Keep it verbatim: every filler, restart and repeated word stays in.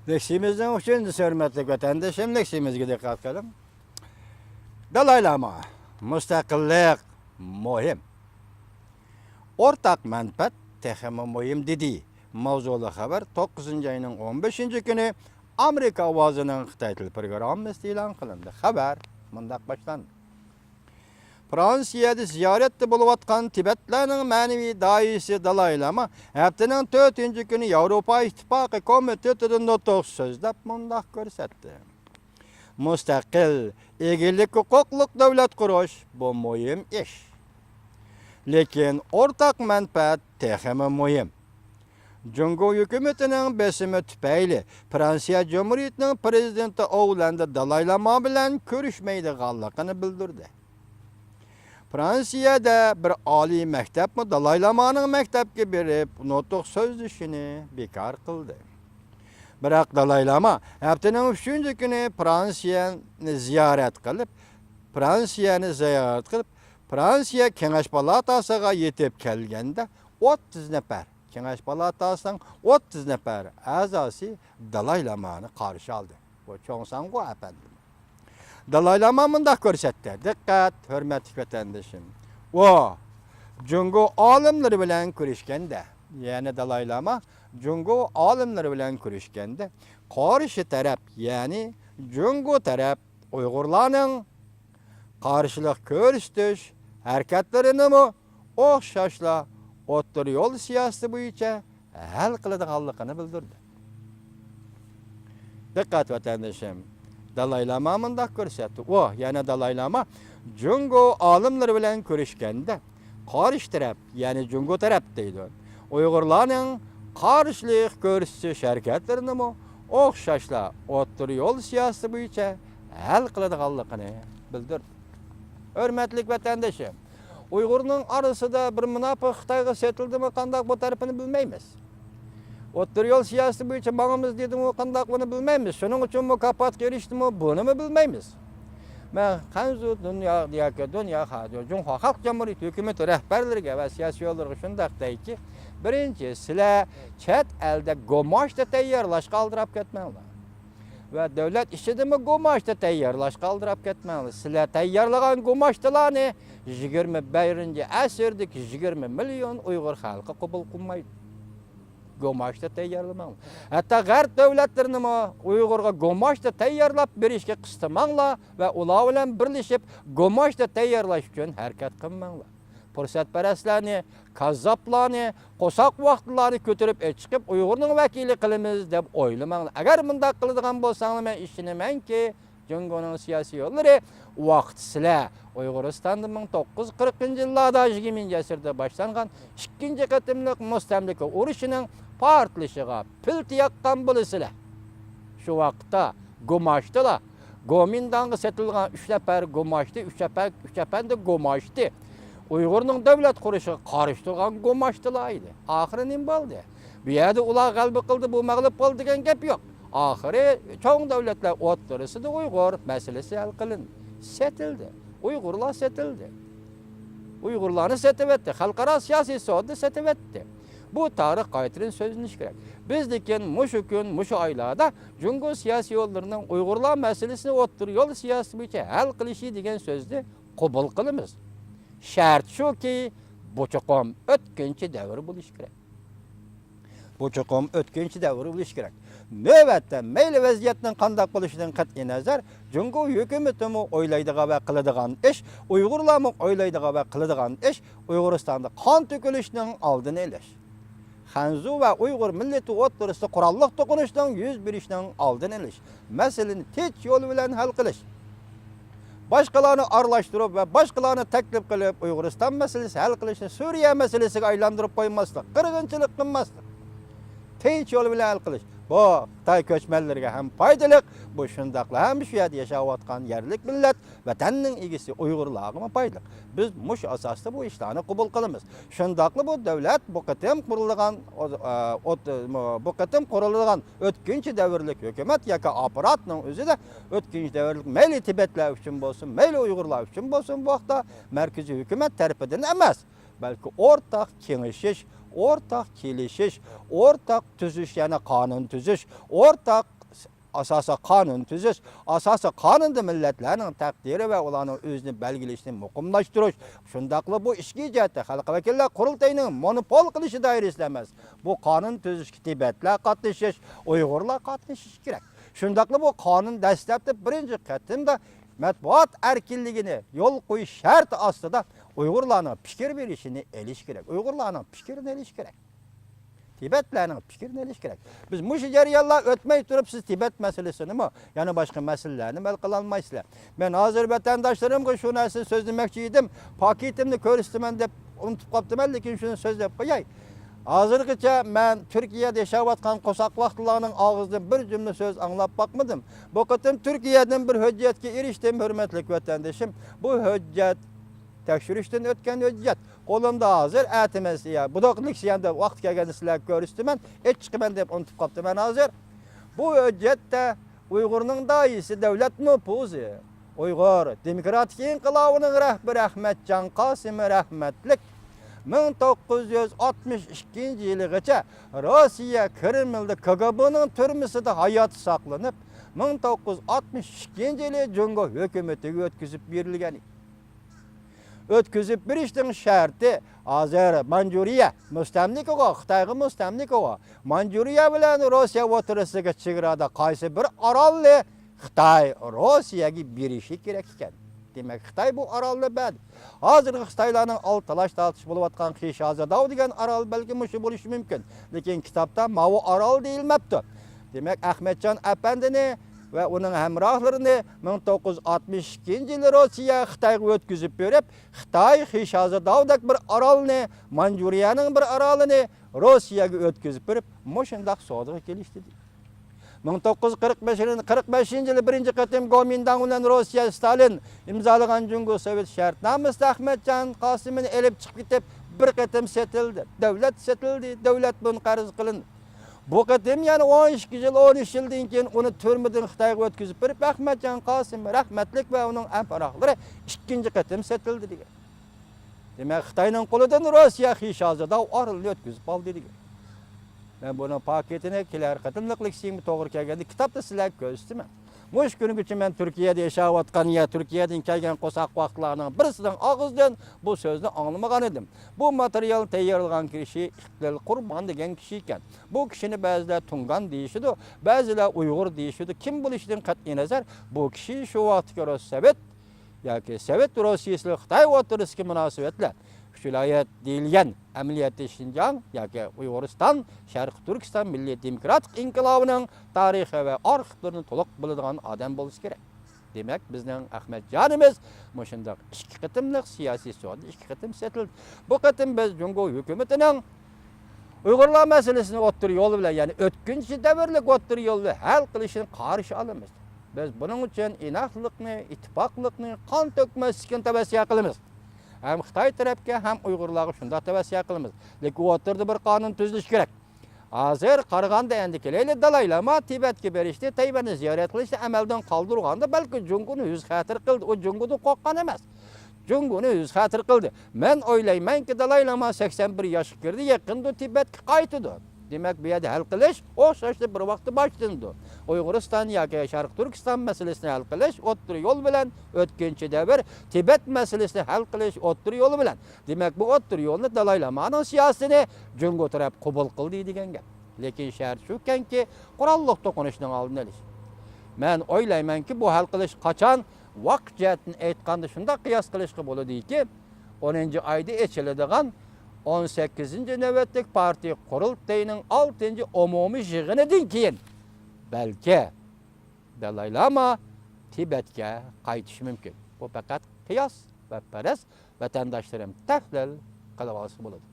لېكسىيىمىزنىڭ ئۈچىنچىسى، ھۆرمەتلىك ۋەتەندىشىم، لېكسىيىمىزگە دىققەت قىلىڭ. دالاي لاما، مۇستەقىللىق مۇھىم. ئورتاق مەنپەئەت تېخىمۇ مۇھىم، دېدى. ماۋزۇلۇق خەۋەر توققۇزىنچى ئاينىڭ ئون بەشىنچى كۈنى ئامېرىكا ئاۋازىنىڭ خىتاي تىل پروگراممىسىدا ئېلان قىلىندى. خەۋەر مۇنداق باشلاندى. فرانسىيەدە زىيارەتتە بولۇۋاتقان تىبەتلەرنىڭ مەنىۋى داھىيسى دالاي لاما ھەپتىنىڭ تۆتىنچى كۈنى ياۋروپا ئىتتىپاقى كومىتېتىدا نۇتۇق سۆزلەپ مۇنداق كۆرسەتتى: مۇستەقىل، ئىگىلىك ھوقۇقلۇق دۆلەت قۇرۇش، بۇ مۇھىم ئىش. لېكىن ئورتاق مەنپەئەت تېخىمۇ مۇھىم. جۇڭگو ھۆكۈمىتىنىڭ بېسىمى تۈپەيلى فرانسىيە جۇمھۇرىيىتىنىڭ پىرېزىدېنتى ئوللاندە دالاي لاما بىلەن كۆرۈشمەيدىغانلىقىنى بىلدۈردى. فرانسىيەدە بىر ئالىي مەكتەپمۇ دالاي لامانىڭ مەكتەپكە بېرىپ نۇتۇق سۆزلىشىنى بىكار قىلدى. بىراق دالاي لاما ھەپتىنىڭ ئۈچىنچى كۈنى فرانسىيەنى زىيارەت قىلىپ، فرانسىيەنى زىيارەت قىلىپ، فرانسىيە كېڭەش پالاتاسىغا يېتىپ كەلگەندە، ئوتتۇز نەپەر، كېڭەش پالاتاسىنىڭ ئوتتۇز نەپەر ئەزاسى دالاي لامانى قارشى ئالدى. بۇ چوڭ سانغۇ ئەپەندىم. دالاي لاما مۇنداق كۆرسەتتى. دىققەت، ھۆرمەتلىك ۋەتەندىشىم. ئۇ جۇڭگو ئالىملىرى بىلەن كۆرۈشكەندە، يەنى دالاي لاما جۇڭگو ئالىملىرى بىلەن كۆرۈشكەندە، قارشى تەرەپ، يەنى جۇڭگو تەرەپ ئۇيغۇرلارنىڭ قارشىلىق كۆرسىتىش ھەرىكەتلىرىنىمۇ ئوخشاشلا ئوتتۇرا يول سىياسىتى بويىچە ھەل قىلىدىغانلىقىنى بىلدۈردى. دىققەت، ۋەتەندىشىم، دالاي لاما مۇنداق كۆرسەتتى. ئۇ، يەنى دالاي لاما جۇڭگو ئالىملىرى بىلەن كۆرۈشكەندە، قارشى تەرەپ، يەنى جۇڭگو تەرەپ دەيدۇ، ئۇيغۇرلارنىڭ قارشىلىق كۆرسىتىش ھەرىكەتلىرىنىمۇ ئوخشاشلا ئوتتۇرا يول سىياسىتى بويىچە ھەل قىلىدىغانلىقىنى بىلدۈردى. ھۆرمەتلىك ۋەتەندىشىم، ئۇيغۇرنىڭ ئارىسىدا بىر مۇناپىق خىتايغا سېتىلدىمۇ قانداق، بۇ تەرىپىنى بىلمەيمىز. ئوتتۇرا يول سىياسىتى بويىچە ماڭىمىز دېدىمۇ قانداق، بۇنى بىلمەيمىز. شۇنىڭ ئۈچۈن مۇكاپاتقا ئېرىشتىمۇ، بۇنىمۇ بىلمەيمىز. مەن خەنزۇ دۇنيا ياكى دۇنيا خا-، جۇڭخۇا خەلق جۇمھۇرىيىتى ھۆكۈمىتى رەھبەرلىرىگە ۋە سىياسىيونلىرىغا شۇنداق دەيكى، بىرىنچى، سىلەر چەت ئەلدە گۆماشتا تەييارلاشقا ئالدىراپ كەتمەڭلار. ۋە دۆلەت ئىچىدىمۇ گۆماشتا تەييارلاشقا ئالدىراپ كەتمەڭلار. سىلەر تەييارلىغان گۆماشتىلارنى يىگىرمە بىرىنچى ئەسىردىكى يىگىرمە مىليون ئۇيغۇر خەلقى قوبۇل قىلمايدۇ. گۆماشتا تەييارلىماڭلار. ھەتتا غەرب دۆلەتلىرىنىمۇ ئۇيغۇرغا گۆماشتا تەييارلاپ بېرىشكە قىستىماڭلار ۋە ئۇلار بىلەن بىرلىشىپ گۆماشتا تەييارلاش ئۈچۈن ھەرىكەت قىلماڭلار. پۇرسەتپەرەسلەرنى، كاززاپلارنى، قورساق ۋاقتىلارنى كۆتۈرۈپ ئېچىقىپ ئۇيغۇرنىڭ ۋەكىلى قىلىمىز دەپ ئويلىماڭلار. ئەگەر مۇنداق قىلىدىغان بولساڭلار، مەن ئىشىنىمەنكى، جۇڭگونىڭ سىياسىيونلىرى ۋاقتى سىلەر ئۇيغۇرىستاندا مىڭ توققۇز يۈز قىرىقىنچى يىللاردا، يىگىرمىنچى ئەسىردە باشلانغان ئىككىنچى قېتىملىق مۇستەملىكە ئۇرۇشىنىڭ پارتلىشىغا پىلتە ياققان بولىسىلەر. شۇ ۋاقىتتا گۆماشتىلار، گومىنداڭغا سېتىلغان ئۈچ نەپەر گۆماشتى، ئۈچ ئەپە-، ئۈچ ئەپەندى گۆماشتى ئۇيغۇرنىڭ دۆلەت قۇرۇشىغا قارشى تۇرغان گۆماشتىلار ئىدى. ئاخىرى نېمە بولدى؟ بۇ يەردە ئۇلار غەلىبە قىلدى، بۇ مەغلۇپ بولدى دېگەن گەپ يوق. ئاخىرى چوڭ دۆلەتلەر ئوتتۇرىسىدا ئۇيغۇر مەسىلىسى ھەل قىلىندى. سېتىلدى. ئۇيغۇرلار سېتىلدى. ئۇيغۇرلارنى سېتىۋەتتى. خەلقئارا سىياسىي سودىدا سېتىۋەتتى. بۇ تارىخ قايتىدىن سۆزلىنىشى كېرەك. بىز لېكىن مۇشۇ كۈن، مۇشۇ ئايلاردا جۇڭگو سىياسىيونلىرىنىڭ ئۇيغۇرلار مەسىلىسىنى ئوتتۇرا يول سىياسىتى بويىچە ھەل قىلىشى دېگەن سۆزنى قوبۇل قىلىمىز. شەرت شۇكى، بۇ چوقۇم ئۆتكۈنچى دەۋر بولۇشى كېرەك. بۇ چوقۇم ئۆتكۈنچى دەۋر بولۇشى كېرەك. نۆۋەتتە مەيلى ۋەزىيەتنىڭ قانداق بولۇشىدىن قەتئىينەزەر، جۇڭگو ھۆكۈمىتىمۇ ئويلايدىغان ۋە قىلىدىغان ئىش، ئۇيغۇرلارمۇ ئويلايدىغان ۋە قىلىدىغان ئىش ئۇيغۇرىستاندا قان تۆكۈلۈشنىڭ ئالدىنى ئېلىش، خەنزۇ ۋە ئۇيغۇر مىللىتى ئوتتۇرىسىدا قوراللىق توقۇنۇشنىڭ يۈز بېرىشىنىڭ ئالدىنى ئېلىش، مەسىلىنى تىنچ يول بىلەن ھەل قىلىش، باشقىلارنى ئارىلاشتۇرۇپ ۋە باشقىلارنى تەكلىپ قىلىپ، ئۇيغۇرىستان مەسىلىسى ھەل قىلىشنى سۈرىيە مەسىلىسىگە ئايلاندۇرۇپ قويماسلىق، قىرغىنچىلىق قىلماسلىق، تىنچ يول بىلەن ھەل قىلىش. بۇ خىتاي كۆچمەنلىرىگە ھەم پايدىلىق، بۇ شۇنداقلا ھەم شۇ يەردە ياشاۋاتقان يەرلىك مىللەت، ۋەتەننىڭ ئىگىسى ئۇيغۇرلارغىمۇ پايدىلىق. بىز مۇشۇ ئاساستا بۇ ئىشلارنى قوبۇل قىلىمىز. شۇنداقلا بۇ دۆلەت بۇ قېتىم قۇرۇلىدىغان، ئوت-، بۇ قېتىم قۇرۇلىدىغان ئۆتكۈنچى دەۋرلىك ھۆكۈمەت ياكى ئاپپاراتنىڭ ئۆزىدە ئۆتكۈنچى دەۋرلىك مەيلى تىبەتلەر ئۈچۈن بولسۇن، مەيلى ئۇيغۇرلار ئۈچۈن بولسۇن، بۇ ھەقتە مەركىزىي ھۆكۈمەت تەرىپىدىن ئەمەس، بەلكى ئورتاق كېڭىشىش، ئورتاق كېلىشىش، ئورتاق تۈزۈش، يەنى قانۇن تۈزۈش، ئورتاق ئاساسىي قانۇن تۈزۈش، ئاساسىي قانۇندا مىللەتلەرنىڭ تەقدىرى ۋە ئۇلارنىڭ ئۆزىنى بەلگىلىشىنى مۇقىملاشتۇرۇش، شۇنداقلا بۇ ئىچكى جەھەتتە خەلق ۋەكىللەر قۇرۇلتىيىنىڭ مونوپول قىلىشى دائىرىسىدە ئەمەس، بۇ قانۇن تۈزۈشكە تىبەتلەر قاتنىشىش، ئۇيغۇرلار قاتنىشىشى كېرەك. شۇنداقلا بۇ قانۇن دەسلەپتە بىرىنچى قېتىمدا مەتبۇئات ئەركىنلىكىنى يول قويۇش شەرتى ئاستىدا ئۇيغۇرلارنىڭ پىكىر بېرىشىنى ئېلىش كېرەك. ئۇيغۇرلارنىڭ پىكرىنى ئېلىش كېرەك. تىبەتلەرنىڭ پىكرىنى ئېلىش كېرەك. بىز مۇشۇ جەريانلار ئۆتمەي تۇرۇپ، سىز تىبەت مەسىلىسىنىمۇ، يەنە باشقا مەسىلىلەرنىمۇ ھەل قىلالمايسىلەر. مەن ھازىر ۋەتەنداشلىرىمغا شۇ نەرسىنى سۆزلىمەكچى ئىدىم. پاكىتىمنى كۆرسىتىمەن دەپ ئۇنتۇپ قاپتىمەن، لېكىن شۇنى سۆزلەپ قوياي. ھازىرغىچە مەن تۈركىيەدە ياشاۋاتقان قورساق ۋاقىتلارنىڭ ئاغزىدىن بىر جۈملە سۆز ئاڭلاپ باقمىدىم. بۇ قېتىم تۈركىيەدىن بىر ھۆججەتكە ئېرىشتىم، ھۆرمەتلىك ۋەتەندىشىم. بۇ ھۆججەت تەكشۈرۈشتىن ئۆتكەن ھۆججەت. قولۇمدا ھازىر، ئەتىمەس يا بۇداقلىق سىياندا ۋاقتى كەلگەندە سىلەرگە كۆرسىتىمەن. ئېچىقىمەن دەپ ئۇنتۇپ قاپتىمەن ھازىر. بۇ ھۆججەتتە ئۇيغۇرنىڭ داھىيسى، دۆلەت نوپۇزى، ئۇيغۇر دېموكراتىك ئىنقىلابىنىڭ رەھبىرى ئەخمەتجان قاسىمى رەھمەتلىك مىڭ توققۇز يۈز ئاتمىش ئىككىنچى يىلىغىچە روسىيە كرېملدا كىگبېنىڭ تۈرمىسىدە ھايات ساقلىنىپ، مىڭ توققۇز يۈز ئاتمىش ئىككىنچى يىلى جۇڭگو ھۆكۈمىتىگە ئۆتكۈزۈپ بېرىلگەن ئىدى. ئۆتكۈزۈپ بېرىشنىڭ شەرتى، ھازىر مانجۇرىيە مۇستەملىكىغا، خىتايغا مۇستەملىكىغا، مانجۇرىيە بىلەن روسىيە ئوتتۇرىسىدىكى چېگرادا قايسى بىر ئارالنى خىتاي روسىيەگە بېرىشى كېرەك ئىكەن. دېمەك، خىتاي بۇ ئارالنى بەردى. ھازىرقى خىتايلارنىڭ ئالدى تالاش تارتىش بولۇۋاتقان خىشازىداۋ دېگەن ئارال بەلكىم مۇشۇ بولۇشى مۇمكىن. لېكىن كىتابتا ماۋۇ ئارال دېيىلمەپتۇ. دېمەك، ئەخمەتجان ئەپەندىنى ۋە ئۇنىڭ ھەمراھلىرىنى مىڭ توققۇز يۈز ئاتمىش ئىككىنچى يىلى روسىيە خىتايغا ئۆتكۈزۈپ بېرىپ، خىتاي خىشازىداۋدەك بىر ئارالنى، مانجۇرىيەنىڭ بىر ئارالىنى روسىيەگە ئۆتكۈزۈپ بېرىپ، مۇشۇنداق سودىغا كېلىشتى دېدى. مىڭ توققۇز يۈز قىرىق بەشىنچى يىلى بىرىنچى قېتىم گومىنداڭ بىلەن روسىيە ستالىن ئىمزالىغان جۇڭگو سوۋېت شەرتنامىسىدە ئەخمەتجان قاسىمىنى ئېلىپ چىقىپ كېتىپ، بىر قېتىم سېتىلدى. دۆلەت سېتىلدى، دۆلەت بۇنى قەرز قىلىندى. بۇ قېتىم يەنە ئون ئىككى يىل، ئون ئۈچ يىلدىن كېيىن ئۇنى تۈرمىدىن خىتايغا ئۆتكۈزۈپ بېرىپ، ئەخمەتجان قاسىم رەھمەتلىك ۋە ئۇنىڭ ھەمراھلىرى ئىككىنچى قېتىم سېتىلدى دېگەن. دېمەك، خىتاينىڭ قولىدىن روسىيە خىشازىداۋ ئارىلىنى ئۆتكۈزۈپ ئالدى دېگەن. مەن بۇنىڭ پاكىتىنى كېلەر قېتىملىق لېكسىيەمگە توغرا كەلگەندە كىتابتا سىلەرگە كۆرسىتىمەن. مۇشۇ كۈنگىچە مەن تۈركىيەدە ياشاۋاتقان يا تۈركىيەدىن كەلگەن قورساق ۋاقىتلارنىڭ بىرسىنىڭ ئاغزىدىن بۇ سۆزنى ئاڭلىمىغان ئىدىم. بۇ ماتېرىيال تەييارلىغان كىشى ئىقلىل قۇرمان دېگەن كىشى ئىكەن. بۇ كىشىنى بەزىلەر تۇڭگان دېيىشىدۇ، بەزىلەر ئۇيغۇر دېيىشىدۇ. كىم بولۇشىدىن قەتئىينەزەر، بۇ كىشى شۇ ۋاقىتتىكى رۇسسوۋېت ياكى سوۋېت روسىيىسى بىلەن خىتاي ئوتتۇرىسىدىكى مۇناسىۋەتلەر، ئۈچ ۋىلايەت دېيىلگەن ئەمەلىيەتتە شىنجاڭ ياكى ئۇيغۇرىستان، شەرقىي تۈركىستان مىللىي دېموكراتىك ئىنقىلابىنىڭ تارىخى ۋە ئارخىپلىرىنى تولۇق بىلىدىغان ئادەم بولسا كېرەك. دېمەك، بىزنىڭ ئەخمەتجانىمىز مۇشۇنداق ئىككى قېتىملىق سىياسىي سودا ئىككى قېتىم سېتىلدى. بۇ قېتىم بىز جۇڭگو ھۆكۈمىتىنىڭ ئۇيغۇرلار مەسىلىسىنى ئوتتۇرا يول بىلەن، يەنى ئۆتكۈنچى دەۋرلىك ئوتتۇرا يول بىلەن ھەل قىلىشىنى قارشى ئالىمىز. بىز بۇنىڭ ئۈچۈن ئىناقلىقنى، ئىتتىپاقلىقنى، قان تۆكمەسلىكنى تەۋسىيە قىلىمىز. ھەم خىتاي تەرەپكە، ھەم ئۇيغۇرلارغا شۇنداق تەۋسىيە قىلىمىز. لېكىن ئوتتۇرىدا بىر قانۇن تۈزۈلۈشى كېرەك. ھازىر قارىغاندا ئەندىكىلەيلى، دالاي لاما تىبەتكە بېرىشنى، تەيۋەننى زىيارەت قىلىشنى ئەمەلدىن قالدۇرغاندا، بەلكى جۇڭگونى يۈز خەتىرە قىلدى. ئۇ جۇڭگودىن قورققان ئەمەس. جۇڭگونى يۈز خەتىرە قىلدى. مەن ئويلايمەنكى، دالاي لاما سەكسەن بىر ياشقا كىردى، يېقىندا تىبەتكە قايتىدۇ. دېمەك، بۇ يەردە ھەل قىلىش ئوخشاشلا بىر ۋاقىتتا باشلىنىدۇ. ئۇيغۇرىستان ياكى شەرقىي تۈركىستان مەسىلىسىنى ھەل قىلىش ئوتتۇرا يول بىلەن، ئۆتكۈنچى دەۋر تىبەت مەسىلىسىنى ھەل قىلىش ئوتتۇرا يولى بىلەن. دېمەك، بۇ ئوتتۇرا يولنى دالاي لامانىڭ سىياسىتىنى جۇڭگو تەرەپ قوبۇل قىلدى دېگەن گەپ. لېكىن شەرت شۇكەنكى، قوراللىق توقۇنۇشنىڭ ئالدىنى ئېلىش. مەن ئويلايمەنكى، بۇ ھەل قىلىش قاچان، ۋاقىت جەھەتتىن ئېيتقاندا، شۇنداق قىياس قىلىشقا بولىدۇكى، ئونىنچى ئايدا ئېچىلىدىغان ئون سەككىزىنچى نۆۋەتلىك پارتىيە قۇرۇلتىيىنىڭ ئالتىنچى ئومۇمىي يىغىنىدىن كېيىن، بەلكى دالاي لاما تىبەتكە قايتىشى مۇمكىن. بۇ پەقەت قىياس ۋە پەرەز، ۋەتەنداشلىرىم تەھلىل قىلىۋالسا بولىدۇ.